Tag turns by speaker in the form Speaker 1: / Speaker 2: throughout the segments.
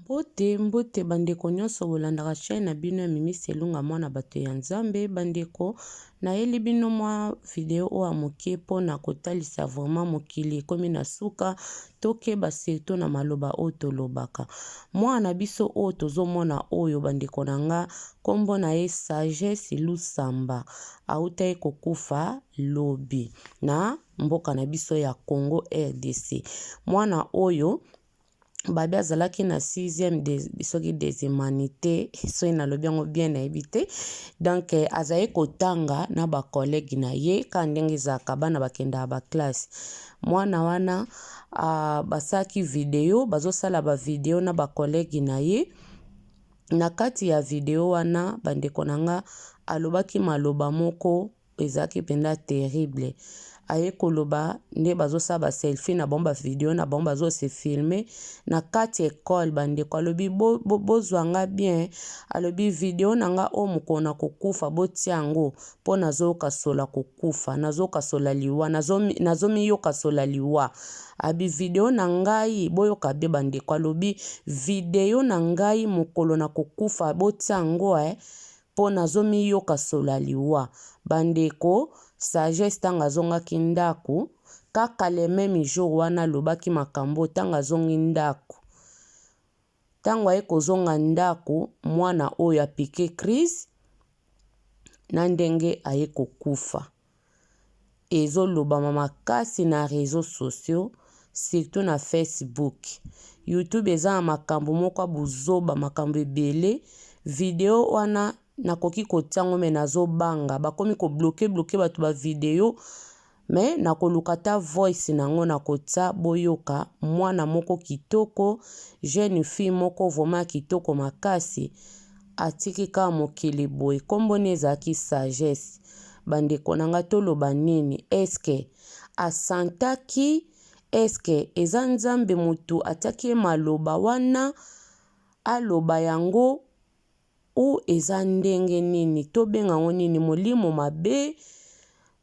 Speaker 1: Mbote mbote ba ndeko nionso bolandaka chaine na bino ya Mimi Selunga mwana bato ya Nzambe ba ndeko nayeli bino mwa video oyo ya moke mpona kotalisa vraiment mokili ekomi na suka tokeba surtout na maloba oyo tolobaka mwana na biso oyo tozomona oyo ba ndeko na nga nkombo na ye Sagesse Lusamba awutaki kokufa lobi na mboka na biso ya Congo RDC mwana oyo Babi azalaki na sixième de soki des humanités soki nalobi yango bien nayebi te donc azali kotanga na ba collègues na ye kaka ndenge ezalaka bana bakendaka ba classe mwana wana uh, basalaki video bazosala ba video na ba collègues na ye na kati ya video wana bandeko na nga alobaki maloba moko Ezalaki penza terrible. Aye koloba nde bazosala ba selfie na bango ba video na bango bazo se filmer na kati ya ecole ba ndeko alobi bozwa nga bien alobi video na nga oyo mokolo na kokufa botia yango mpo nazoyoka solo ya kokufa nazoyoka solo ya liwa nazomiyoka solo ya liwa abi video na ngai boyoka bien ba ndeko alobi video na ngai mokolo na kokufa botia yango eh po nazo miyoka solo ya liwa ba ndeko sagesse tango azongaki ndaku kaka le meme jour wana alobaki makambo oyo tango azongi ndaku tango aye kozonga ndaku mwana oyo a pique crise na ndenge aye kokufa. Ezo lobama makasi na reseaux sociaux surtout na Facebook. YouTube eza na makambo moko ya buzoba makambo ebele. Video wana nakoki kotia yango mais nazo banga bakomi ko bloquer bloquer batu ba video mais nakoluka ata voice na yango nakotia boyoka mwana moko kitoko jeune fille moko vraiment ya kitoko makasi atiki kaka mokili boye kombo ne ezalaki sagesse. Ba ndeko na nga toloba nini est ce que a sentaki est ce que eza nzambe mutu atiaki ye maloba wana aloba yango ou eza ndenge nini tobenga yango nini molimo mabe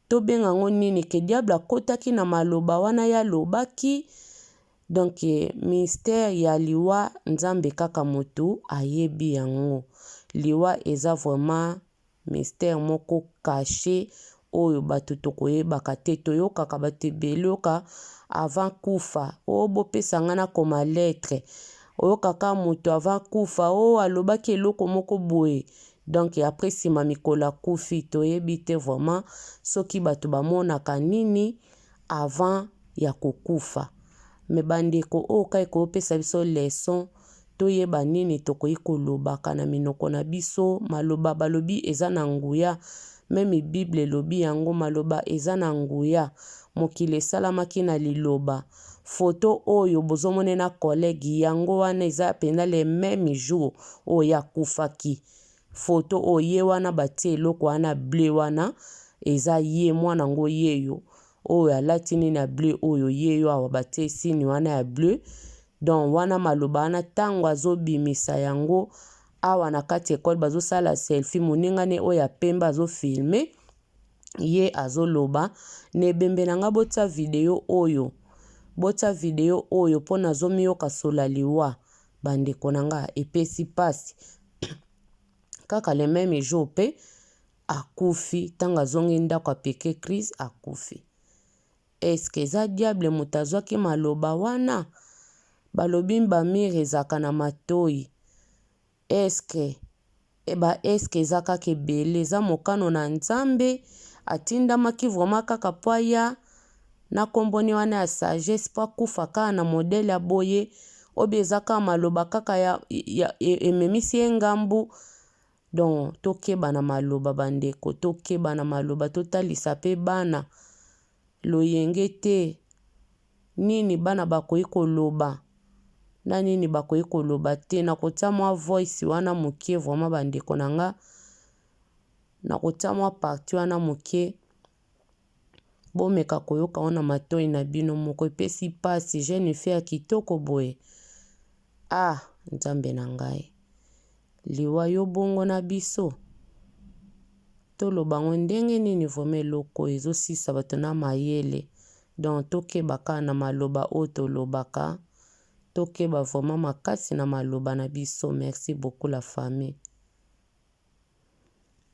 Speaker 1: tobenga yango nini que diable akotaki na maloba wana ye alobaki donc mystère ya liwa nzambe kaka mutu ayebi yango liwa eza vraiment Mystère moko cache oyo batu tokoyebaka te toyokaka batu ebele oyoka avant kufa oh bopesa nga nakoma lettre oyoka kaka mutu avant kufa oh alobaki eloko moko boye donc après sima mikolo akufi toyebi te vraiment soki batu bamonaka nini avant ya kokufa mais ba ndeko oyo kaka ekopesa biso leçon toyeba nini tokoki kolobaka na minoko na biso maloba balobi eza na nguya meme bible elobi yango maloba eza na nguya mokili esalamaki na liloba photo oyo bozomone na collegue yango wana eza penza le meme jour oyo ye akufaki photo oyo ye wana batie eloko wana bleu wana eza ye mwana ngo yeyo oyo alati nini ya bleu oyo yeyo awa batie signe wana ya bleu donc wana maloba wana tango azobimisa yango awa na kati ya ecole bazosala selfie moninga ne oyo ya pembe azo filme ye azoloba na ebembe na nga botia video oyo botia video oyo mpo nazomiyoka sola liwa bandeko na nga epesi pasi kaka le meme jour mpe akufi ntango azongi ndako apeke crise akufi Est ce que eza diable moto azwaki maloba wana? Balobi ba mur ezalaka na matoyi. Est ce que ba est ce que eza kaka ebele eza mokano na Nzambe atindamaki vraiment kaka po aya na kombo ne wana ya sagesse po akufa kaka na modèle ya boye ou bien eza kaka maloba kaka ya, ya ememisi ye ngambu Donc tokeba na maloba ba ndeko, tokeba na maloba, totalisa pe bana loyenge te nini bana bakoki koloba na nini bakoki koloba te. Nakotia mwa voice wana moke vraiment ba ndeko na nga, nakotia mwa partie wana moke bomeka koyoka yango na matoyi na bino moko. Epesi pasi, jeune fille ya kitoko boye, ah Nzambe na ngai. Liwa yo bongo na biso? Toloba ngo ndenge nini vraiment eloko oyo ezo silisa bato na mayele donc tokeba kaka na maloba oyo tolobaka Tokeba vraiment makasi na maloba na biso. Merci beaucoup la famille.